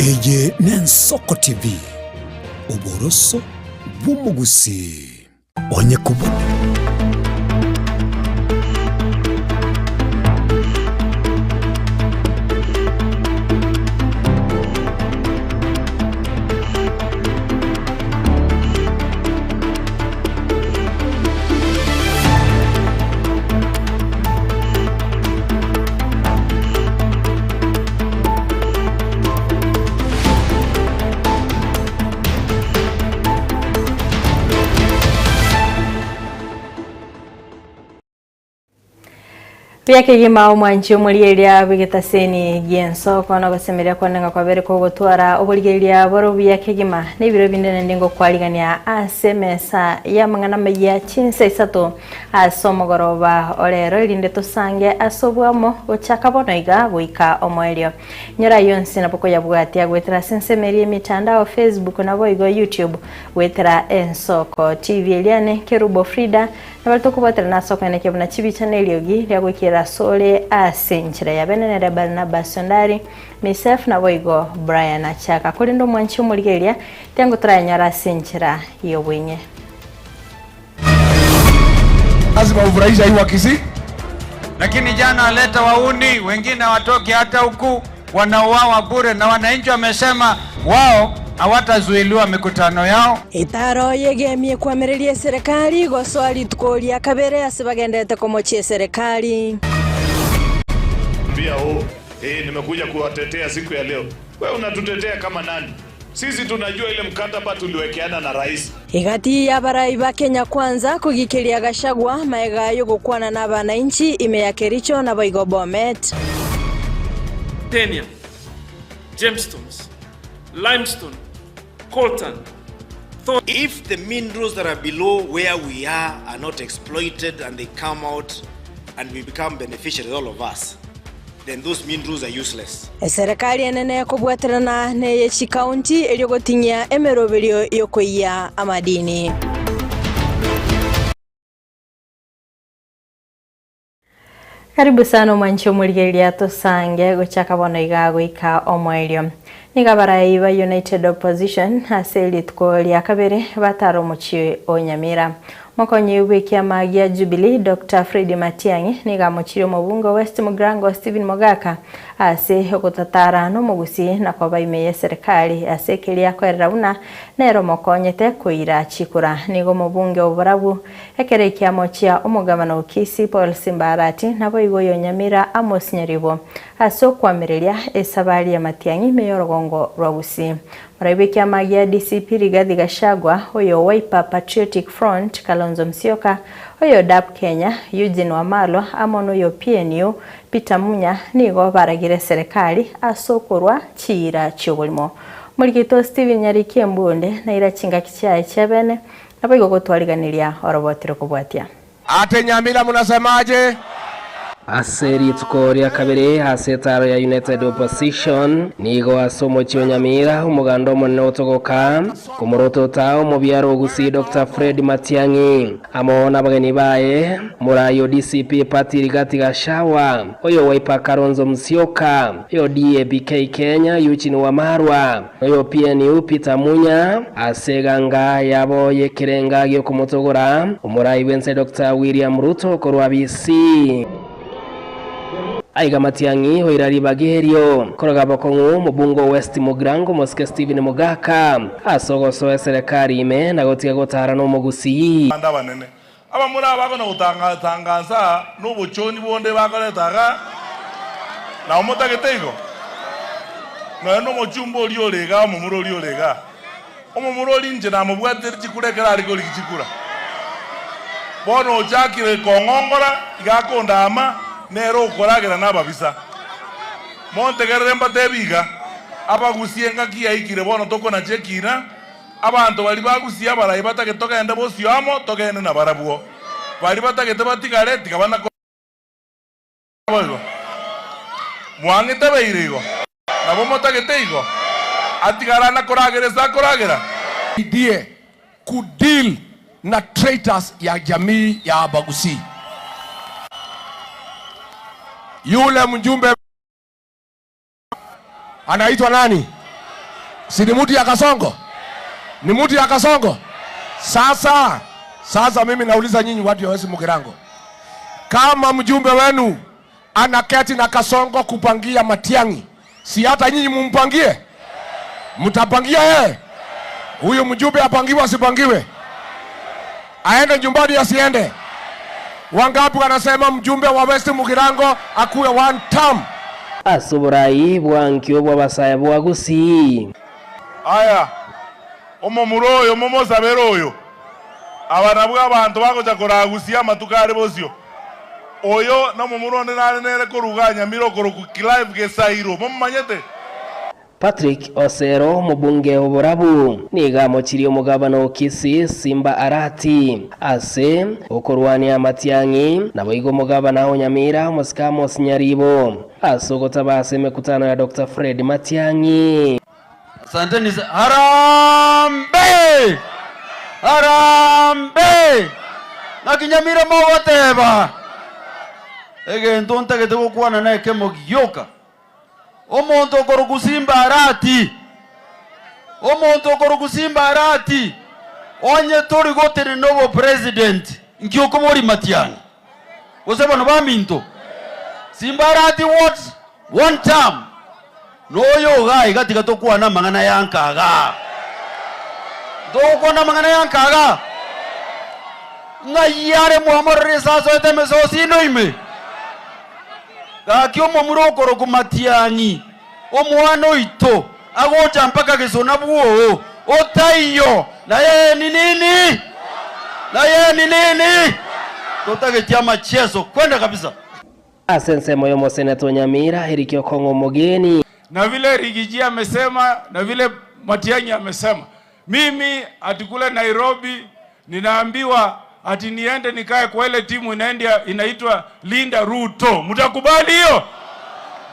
Eye n'Ensoko TV, oboroso bw'omogusii. Onye kobo. Buya kegima omwanchi omorigereria bw'egetaseni gi'ensoko na ogosemeria kwane ng'a kwabere kogotwara oborigereria bore obuya kegima na ebiro binde naende ngokwarigania ase emesa y'amang'ana amayia chinsa isato Ase omogoroba o rero erinde tosange ase obwamo gochaka bono iga goika omoerio. Inyora ayio onsi nabo koyabwatia goetera ase ensemo eria y'emitandao Facebook naboigo YouTube goetera Ensoko TV eria ne Kerubo Frida nabare tokobwaterana ase okoenekia buna chibicha na eriogi ria goikerera asore ase enchera ya bene nere Barnabas Ondari, Myself naboigo Brian Achaka. Korende omwanchi omorigereria tiango torayanyore ase enchera y'oboinye. Lazima ufurahisha hii Wakisii. Lakini jana aleta wauni wengine hawatoki hata huku, wanauawa bure, na wananchi wamesema wao hawatazuiliwa mikutano yao. Etaro yegemie koamereria eserekari gosoa rituko ria kabere ase bagenderete komochia eserekari. Ambia oh, eh, nimekuja kuwatetea siku ya leo. Wewe unatutetea kama nani? Sisi tunajua ile mkataba tuliwekeana na rais. Egati y'abarai ba Kenya Kwanza kogikeria Gachagua maega y'ogokwana n'abanainchi ime ya Kericho naboigo Bomet. Titanium, gemstones, limestone, coltan, thorn. If the minerals that are below where we are are not exploited and they come out and we become beneficiaries, all of us, then those minerals are useless. Eserekari enene ekobwaterana neye chikaunti erio gotinyia emeroberio y'okoiyia amadini. Karibu sana omwanchi omorigereria tosange gochaka bono iga goika omoerio. Nigo abarai ba United Opposition ase rituko ria kabere batara omochie o Nyamira. Mokonyi bw'ekiama gia Jubilee Doctor Fred Matiang'i nigo amochirie omobunge o West Mugirango Stephen Mogaka ase ogotatara nomogusii na koba ime y'eserekari ase ekeria akoerera buna nere omokonyete koira chikura. Nigo omobunge o Borabu ekero ekiamo chia omogabana o Kisii Paul Simba Arati naboigo oyo Nyamira Amos Nyaribo ase okoamereria esabari ya Matiang'i ime y'orogongo rwa Gusii. Moraibu ekiama gia DCP Rigathi Gachagua, oyo Wiper Patriotic Front Kalonzo Musyoka, oyo DAP Kenya Eugene Wamalwa amo noyo PNU Peter Munya nigo baragire eserekari ase okorwa chiira chi'oborimo. Omorikito Stephen Nyariki Embunde naira chingaki chiaye chiabene naboigo gotwariganiria oroboti rokobwatia. Ate Nyamira munasemaje? Ase rituko ria kabere ase etaaro ya United Opposition, nigo ase omochie o Nyamira omoganda omonene otogoka komorotota omobiaro o Gusii Doctor Fred Matiang'i amo nabageni baye, omorai o DCP Party Rigathi Gachagua, oyo Wiper Kalonzo Musyoka, oyo DAPK Kenya Eugene Wamalwa, Oyo PNU Peter Munya ase eganga yabo y'ekerenga gi'okomotogora omorai bw'ense Doctor William Ruto korwa BC. Aiga Matiang'i oira ribaga erio koroga bokong'u omobunge o West Mugirango omosike Stephen Mogaka ase ogosoa eserekari ime na gotiga gotara nomogusii. Abande abanene abamura abakona gotangansa nobochoni bonde bakoreta iga, nabo motagete igo? Nonya nomochumba oria ore igaa, omomura oria ore igaa, omomura oria inche namobwatire chikura ekero are korigia chikura. Bono ochakire kong'ongora, iga akondaama, nere okoragera nababisa. Montegerere mbatebi iga, abagusie engaki yaikire bono tokonacha ekiina, Abanto baria bagusie abarai batagete togende bosio amo, togende nabarabwo. Baria batagete batigare, tiga bana boigo. Mwang'ete beire igo? Nabo motagete igo? Atigare ana koragera ase akoragera? Idie ku deal na traitors ya jamii ya Abagusii. Yule mjumbe anaitwa nani? Si ni mtu ya Kasongo? Ni mtu ya Kasongo? Sasa sasa mimi nauliza nyinyi watu ya West Mugirango, kama mjumbe wenu anaketi na Kasongo kupangia Matiang'i, si hata nyinyi mumpangie? Mtapangia yeye? Huyu mjumbe apangiwe asipangiwe? Aende nyumbani asiende? Wangapi wanasema mjumbe wa West Mugirango akuwe one term? Ase oborai bwankio bw'abasae bwa Gusii. Aya, omomura oyo momosabere oyo, aba nabwo abanto bagocha koragusia amatuko are bosio. Oyo nomomura onde nare nere korwa igaa Nyamira okorokwa Clive Gesairo, momomanyete? Patrick Osero, omobunge o Borabu, nigo amochirie omogabana o Kisii, Simba Arati, ase okorwania amatiang'i, naboigo omogabana o Nyamira, omosike Amos Nyaribo, ase ogotaba ase emekutano ya Doctor Fred Matiang'i. Asanteni sa Harambee! Harambee! Naki Nyamira mogoteba? Egento ntagete gokwana nekemo gioka. Omonto okorokwa Simba Arati, omonto okorokwa Simba Arati, onye tori gotenena obopresident, inki okoboria Matiang'i? Gose bono baminto? Simba Arati what? One term. Noyo igaa iga tiga tokwane amang'ana ya nka igaa. Ntogokwana amang'ana ya nka igaa? Ng'ai are mwamorora ase asoete emesosi ino ime? Gaki omomura okorokwa Matiang'i, omwana oito, agocha mpaka gesona bwoo, otaiyo, naye ni nini? Naye ni nini? Totageti amacheso, kwenda kabisa. Ase ensemo y'omoseneta o Nyamira, Eric Okong'o Omogeni. Na vile Rigiji amesema na vile Matiang'i amesema, mimi ati kule Nairobi ninaambiwa ati niende nikae kwa ile timu inaendia inaitwa Linda Ruto. Mtakubali hiyo?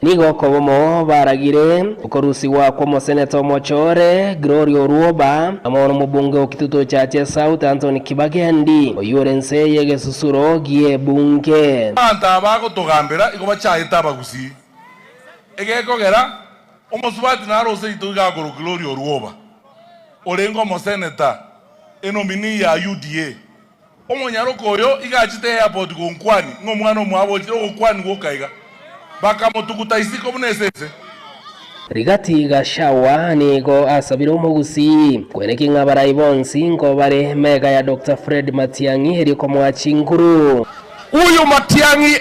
Nigo okobomo baragire okorusigwa kw'omoseneta omochore Gloria Orwoba amo nomobunge o Kitutu Chache South Anthony Kibagendi oyio ore nse y'egesusuro gi'ebunge. Abanto aba bagotogambera igo bachaete abagusii, egekogera omosubati naro oseito iga akorokwa Gloria Orwoba, orenge omoseneta enominee ya UDA. Omonyaroka oyo iga achete airport gonkwani ng'a omwana omwabo ochire ogokwanigwa okaiga, bakamotuguta isiko buna esese. Rigathi Gachagua nigo asabire omogusii kweneki ng'a abarai bonsi nkobare mega ya Doctor Fred Matiang'i erio komoa chinguru. Huyu Matiang'i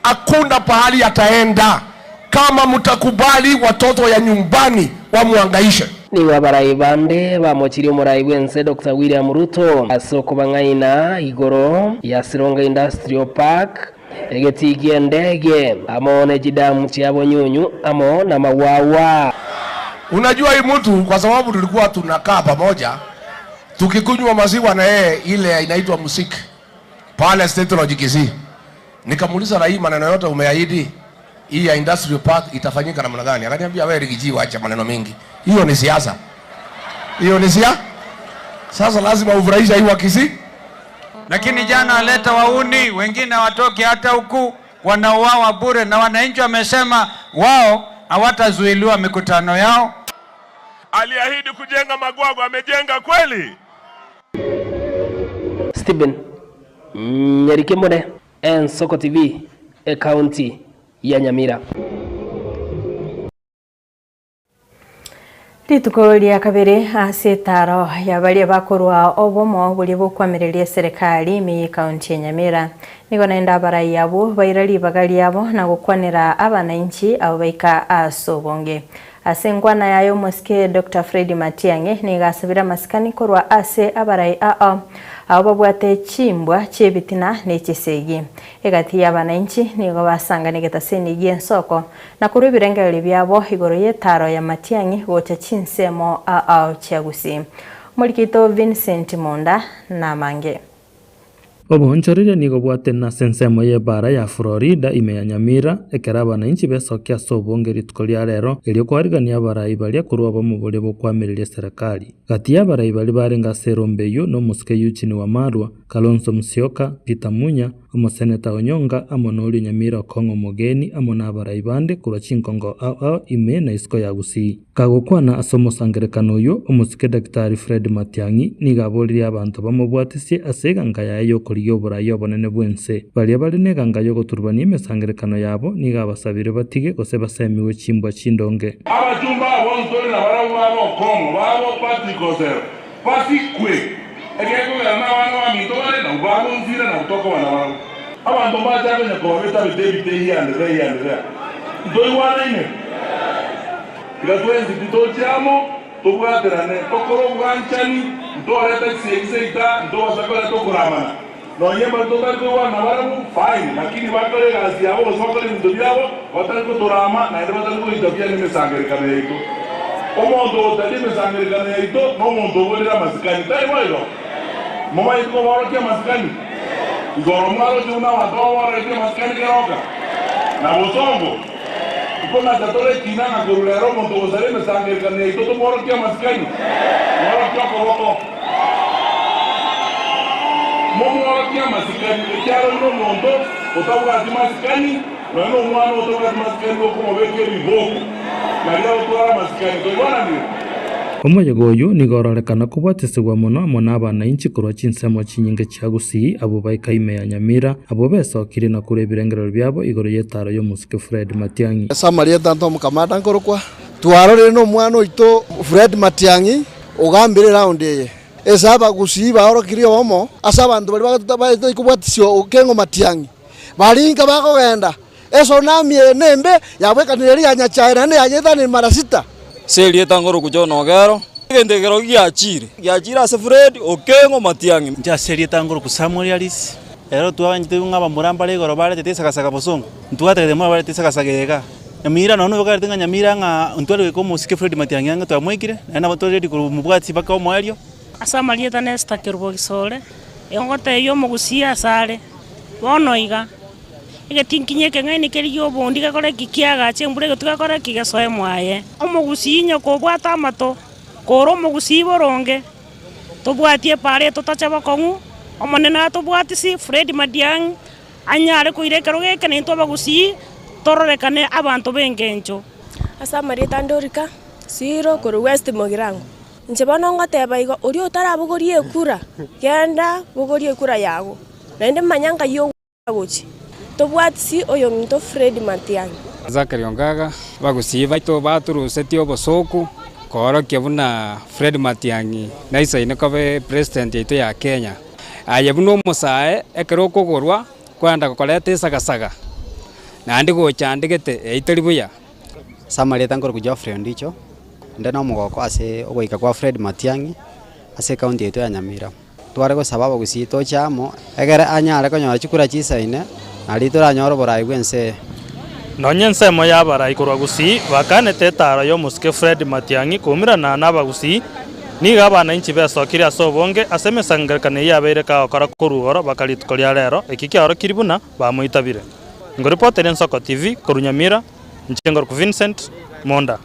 hakuna pahali ataenda kama mtakubali watoto ya nyumbani wamuhangaishe. Nigo abarai bande bamochirie omorai bw'ense Doctor William Ruto ase okobang'aina igoro ya Sironga Industrial Park, egetii ki'endege, amo ne chidamu chia Bonyunyu amo namagwagwa. Unajua hii mtu kwa sababu tulikuwa tunakaa pamoja tukikunywa maziwa na yeye ile inaitwa musiki pale State Lodge Kisii. Nikamuuliza na hii maneno yote umeahidi hii ya industrial park itafanyika namna gani? Akaniambia wewe Rigiji, acha maneno mingi, hiyo ni siasa, hiyo ni siasa. Sasa lazima ufurahishe hii wa Kisii. Lakini jana aleta wauni wengine hawatoki hata huku, wanauawa bure, na wananchi wamesema wao hawatazuiliwa mikutano yao. Aliahidi kujenga Magwagwa, amejenga kweli? Stephen Nyarikemone, Ensoko TV, Ekaunti ya Nyamira. Rituko ria kabere ase etaaro ya baria bakorwa obomo boria bokwamireria eserekari ime y'ecounty ya Nyamira. Nigo naende abarai abwo baira ribaga riabo na gokwanera abanainchi abwo baika ase obonge. Ase enkwana yaye omosike Doctor Fred Matiang'i nigo asabire amasikani korwa ase abarai ao abwo babwate chimbwa chi'ebitina ne chisegi. Egati y'abanainchi nigo basangana egetaseni gi'ensoko na korwa ebirengererio biabo igoro y'etaaro ya Matiang'i gocha chinsemo ao chia Gusii. Omoriki oito Vincent Monda namange. Oboonchoreria nigo bwatenena ase ensemo y'ebaara ya Florida ime ya Nyamira, ekero abanainchi besokia ase obonge rituko ria rero, erio kwarigania abarai baria korwa obomo boria bokwamireria eserekari. Gati y'abarai baria barenge ase erombe eyio nomosike Eugene Wamalwa, Kalonzo Musyoka, Peter Munya, Omoseneta Onyonga amo noria Nyamira Okong'o Omogeni amo nabarai bande korwa chinkongo ao ao ime na isiko ya Gusii. Kagokwana ase omosangerekano oyio, omosike Daktari Fred Matiang'i nigo aboririe abanto bamobwatisie ase eganga yaye y'okorigia oborai obonene bw'ense. Baria bare neganga y'ogoturubania emesangerekano yabo nigo abasabire batige gose basemiwe chimbwa chindonge. Abachumba abo ntore nabarabwo babe Okong'o, babo Patrick Osero, basikwe, ekiagera nabana baminto bare, nabwo bagonsira, nabwo tokoba nabarabwo. Abanto mbache konya kobabeta bete ebite here and there, here and there. Ntoigwanaine? Tiga twensi titoche amo, tobwaterane, tokore obwanchani, ntoreta chisegi seita, ntobasa koreta okoramana. Nonye mbare totari koigwana nabarabwo, fine, lakini bakore egasi yabo gose bakore ebinto biabo, batari kotorama naende batari goitafia nemesangerekano yaito. Omonto otari emesangerekano yaito nomonto oborire amasikani, tari boigo? Momanyeti koborokia amasikani? Igoro mwaroche buna abanto baborogetie amasikani keroka na bosongo? Nkonacha tore ekiina ng'a korwa rero omonto ogosara emesangererekano yaito tomworokie amasikani, mworokie okoboko. Momworokie amasikani, ekiagera nomonto otabwati masikani, nonya nomwana otabwati masikani gokomobeka ebiboko, nario agotwara amasikani. Toigwananire? Omoyega oyio nigo ororekana kobwatesigwa mono amo nabanainchi korwa chinsemo chinyinge chia Gusii abwo baika ime ya Nyamira, abwo besokire na korwa ebirengererio biabo igoro y'etaro y'omosike Fred Matiang'i. Ase amarieta Anto Omokamanda nkorokwa, twarorire nomwana oito Fred Matiang'i ogambire eround eye. Ase abagusii baorokirie obomo ase abanto baria bagatari kobwatisia Okengo Matiang'i, barinka bakogenda Esonami eye nembe, yabwekanire eria ya Nyachae naende yanyetanire mara sita. Ase erieta ngoroku John Ogero. Egento ekero giachire, giachire ase Fred Okengo Matiang'i. Inche ase erieta ngoroku Samuel Arisi. Ero twaganchete ng'a abamura mbare igoro baretete esagasaga bosongo, ntwatagete mono barete esagasaga eye igaa. Nyamira nonya nobokarete ng'a Nyamira ng'a ntware goika omosike Fred Matiang'i ang'e twamoikire, naende nabo tore ready komobwatia mpaka omoerio. Ase amarieta n'Esther Kerubo Gisore, egotebia omogusii asare, bono iga. Egetinkinyi ekeng'aini kerigie obondi gekore ki? Kiagache embura egetwe gekore ki? Gesoe mwaye. Omogusii nyoko obwate amato, kore omogusii boronge, tobwatie epaara eye totache bokong'u, Omonene atobwatisi, Fred Matiang'i anyare koira ekerogo eke naintwe abagusii tororekane abanto b'engencho. Ase amarieta ande orika, Siro korwa West Mogirango. Inche bono ngoteba igo, oria otarabogorie ekura, genda bogoria ekura yago, naende manya nkai ogochia. Tobwatisi oyominto Fred Matiang'i. Zachary Ongaga, Abagusii baito batorusetie obosooku koorokia buna Fred Matiang'i naisaine koba epresident yaito ya Kenya. Aye buna omosae ekero okogorwa kwenda koreta esagasaga naende gochandegete eyio teri buya. Ase amarieta nkorokwa Geoffrey Ondicho, inde na omogoko ase ogoika kwa Fred Matiang'i ase ekaunti yaito ya Nyamira. Tware gosaba abagusii toche amo, egere anyare konyora chikura chisaine, nario toranyore oboraai bw'ense eye. Nonya ensemo y'abarai korwa Gusii bakanete etaaro y'omosike Fred Matiang'i koumerana n'abagusii, nigo abanainchi besokirie ase obonge ase emesangererekano eyio yabeire kagokora korwa igoro baka rituko ria rero, eki kiaorokirie buna bamoitabire. Ngoripoteria Ensoko TV korwa Nyamira, inche ngorokwa Vincent Monda.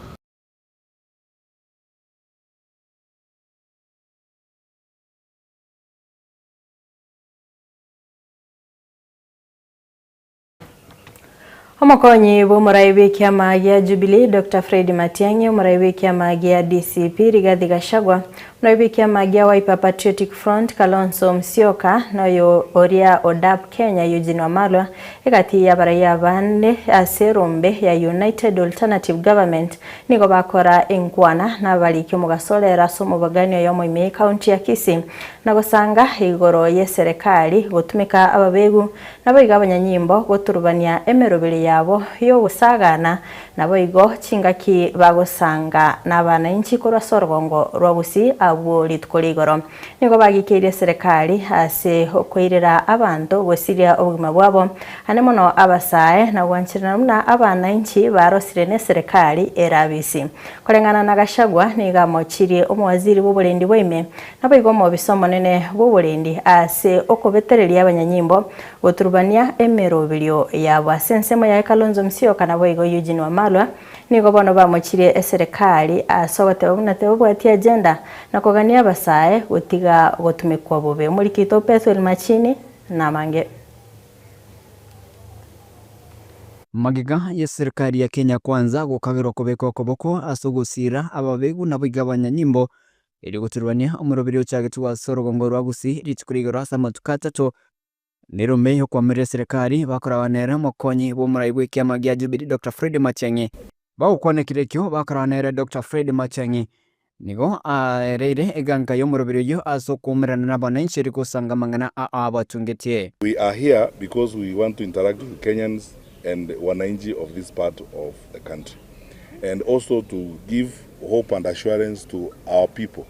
Omokonyi bw'omorai bw'ekiama gia Jubilee Doctor Fred Matiang'i, omorai bw'ekiama gia DCP Rigathi Gachagua, omorai bw'ekiama gia Wiper Patriotic Front Kalonzo Musyoka, na oyo oria o DAP Kenya Eugene Wamalwa, egati y'abarai abande ase erombe ya United Alternative Government Nigo bakora enkwana nabariki omogaso rero ase omobagani oyomo ime y'ecounty ya Kisii na gosanga igoro y'eserekari gotumeka ababegu naboigo abanyanyimbo goturubania emeroberi yabo y'ogosagana naboigo chingaki bagosanga nabananchi korwa ase orogongo rwa Gusii abwo rituko rigoro. Nigo bagikeirie eserekari ase okoirera abanto gosiria obogima bwabo, ane mono abasae, na gwancherana buna abanainchi barosire neserekari erabisi. Koreng'ana na Gachagua, nigo amochirie omowaziri bw'oborendi bwa ime, naboigo omobisa omonene bw'oborendi ase okobetereria abanyanyimbo goturubania emeroberio yabo ase ensemo yaye Kalonzo Musyoka naboigo Eugene Wamalwa Nigo bono bamochirie eserekari ase ogoteba buna tebabwati agenda na kogania abasae gotiga gotumekwa bobe. Omoriki oito Bethuel Machini namange. Magega y'eserikari ya Kenya Kwanza gokagerwa kobeka okoboko ase ogosiira ababegu naboigo abanyanyimbo erio goturubania omoroberi ochagetwe ase orogongo rwa Gusii rituko ria igoro ase amatuko atato Nerome y'okoamerera eserekari bakoragwa nere omokonyi bw'omorai bw'ekiama gia Jubilee Doctor Fred Matiang'i. Bagokwanekire ekio bakoragwa nere Doctor Fred Matiang'i nigo aereire eganka y'omoroberi oyio ase okoumerana n'abananchi erio gosanga amang'ana ao abatungetie. We are here because we want to interact with Kenyans and wananchi of this part of the country and also to give hope and assurance to our people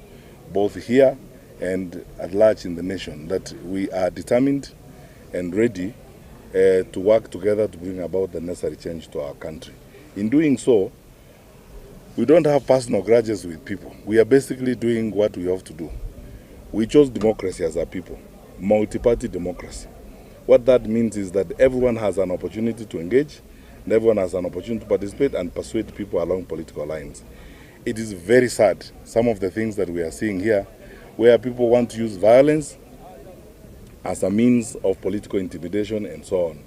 both here and at large in the nation that we are determined and ready uh, to work together to bring about the necessary change to our country. In doing so, we don't have personal grudges with people. We are basically doing what we have to do. We chose democracy as a people, multi-party democracy. What that means is that everyone has an opportunity to engage, and everyone has an opportunity to participate and persuade people along political lines. It is very sad, some of the things that we are seeing here, where people want to use violence as a means of political intimidation and so on.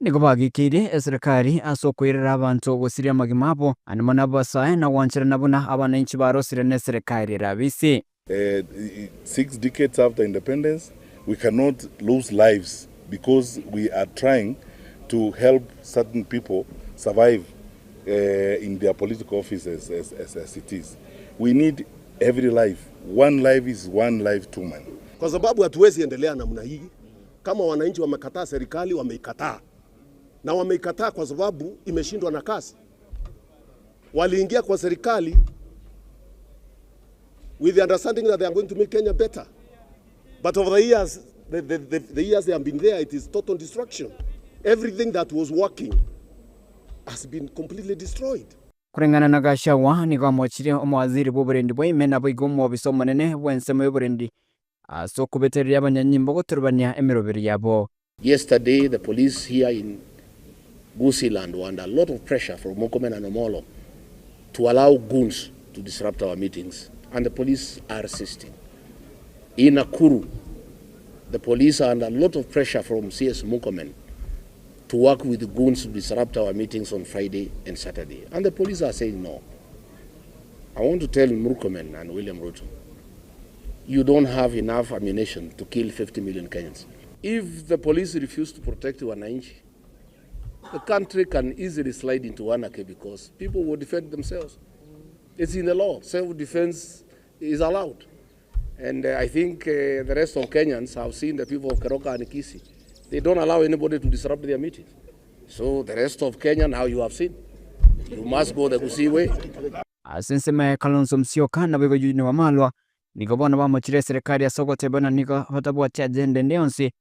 Nigo bagikeire eserekari ase okoirera abanto gosiria amagima abo, naende mono abasae na gwancherana buna abananchi barosire neserekari erabisi. 6 decades after independence, we cannot lose lives because we are trying to help certain people survive uh, in their political offices as, as, as it is. We need every life. One life is one life too many. Kwa sababu hatuwezi endelea namna hii. Kama wananchi wamekataa serikali, wameikataa na wameikataa kwa sababu imeshindwa na kazi. Waliingia kwa serikali with the understanding that they are going to make Kenya better. But over the years, the, the, the, the years they have been there, it is total destruction. Everything that was working has been completely destroyed. Koreng'ana na Gachagua, nigo amochirie omowaziri bw'oborendi bwa ime naboigo omobisa omonene bw'ensemo y'oborendi ase okobetereria abanyanyimbo gotorobania emeroberi yabo. Yesterday the police here in Gusiiland were under a lot of pressure from Murkomen and Omolo to allow goons to disrupt our meetings and the police are resisting. In Nakuru, the police are under a lot of pressure from CS Murkomen to work with the goons to disrupt our meetings on Friday and Saturday. And the police are saying no. I want to tell Murkomen and William Ruto, you don't have enough ammunition to kill 50 million Kenyans. If the police refuse to protect wananchi, the country can easily slide into anarchy because people will defend themselves. It's in the law. Self-defense is allowed. And uh, I think uh, the rest of Kenyans have seen the people of Keroka and Kisii. They don't allow anybody to disrupt their meetings. So the rest of Kenya now you have seen. You must go the Gusii way. Ase ensemo ya Kalonzo Musyoka naboigo Eugene Wamalwa nigo bono bamochire eserekari ase ogoteba buna nigo batabwati agenda ende yonsi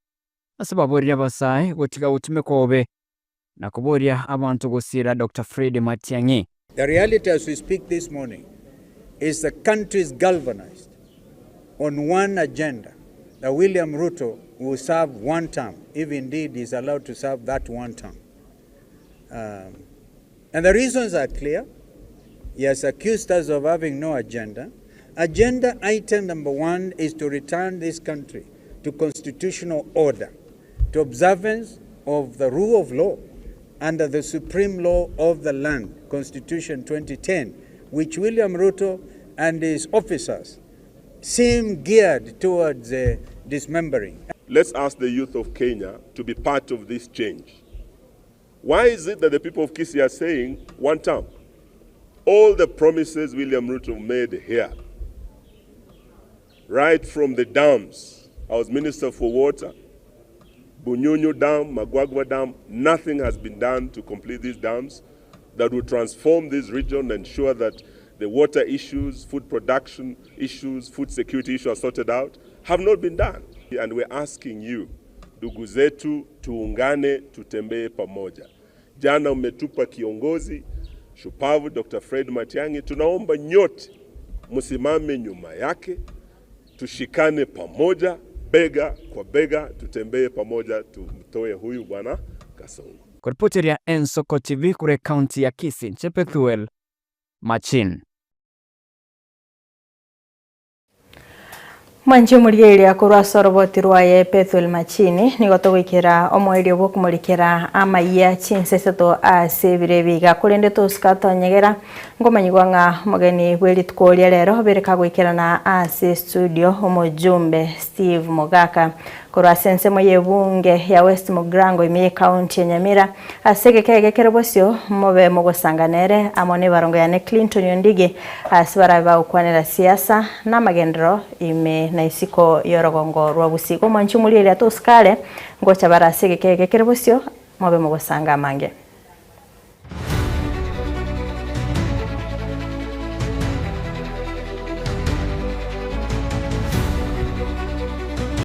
ase baborie abasae gotiga gotumekwa obobe na koboria abanto gosiira Doctor Fred Matiang'i. The reality as we speak this morning is the country is galvanized on one agenda that William Ruto will serve one term, if indeed he is allowed to serve that one term. Um, and the reasons are clear. He has accused us of having no agenda. Agenda item number one is to return this country to constitutional order, to observance of the rule of law under the supreme law of the land, Constitution 2010, which William Ruto and his officers seem geared towards uh, dismembering. Let's ask the youth of Kenya to be part of this change. Why is it that the people of Kisii are saying one term? All the promises William Ruto made here, right from the dams, I was Minister for Water, Bunyunyu Dam, Magwagwa Dam, nothing has been done to complete these dams that will transform this region and ensure that the water issues, food production issues, food security issues are sorted out, have not been done. And we're asking you, ndugu zetu, tuungane, tutembee pamoja. Jana umetupa kiongozi shupavu Dr. Fred Matiang'i, tunaomba nyote msimame nyuma yake, tushikane pamoja, bega kwa bega, tutembee pamoja, tumtoe huyu bwana Kasongo. Koripoteria Ensoko TV korwa ekaunti ya Kisii, inche Pethuel Machin. Mwanche omorigereria korwa ase oroboti rwaye Bethuel Machini, nigo togoikera omoerio bw'okomorikera amayia chinsa isato ase ebiro ebi iga. Korende tosika tonyegera nkomanyigwa ng'a omogeni bwe rituko ria rero bere kagoikerana ase estudio omojumbe Steve Mogaka Korwa ase ensemo y'ebunge ya West Mugirango ime y'ecounty ya Nyamira, ase egeka eke kere bosio mobe mogosanga nere amo nebarongo yane Clinton Ondigi ase barabe bagokwanera siasa na amagenderero ime na isiko y'orogongo rwa Gusii. Igo mwanche omorieria tosikare ngocha bare ase egeka eke kere bosio mobe mogosanga amange.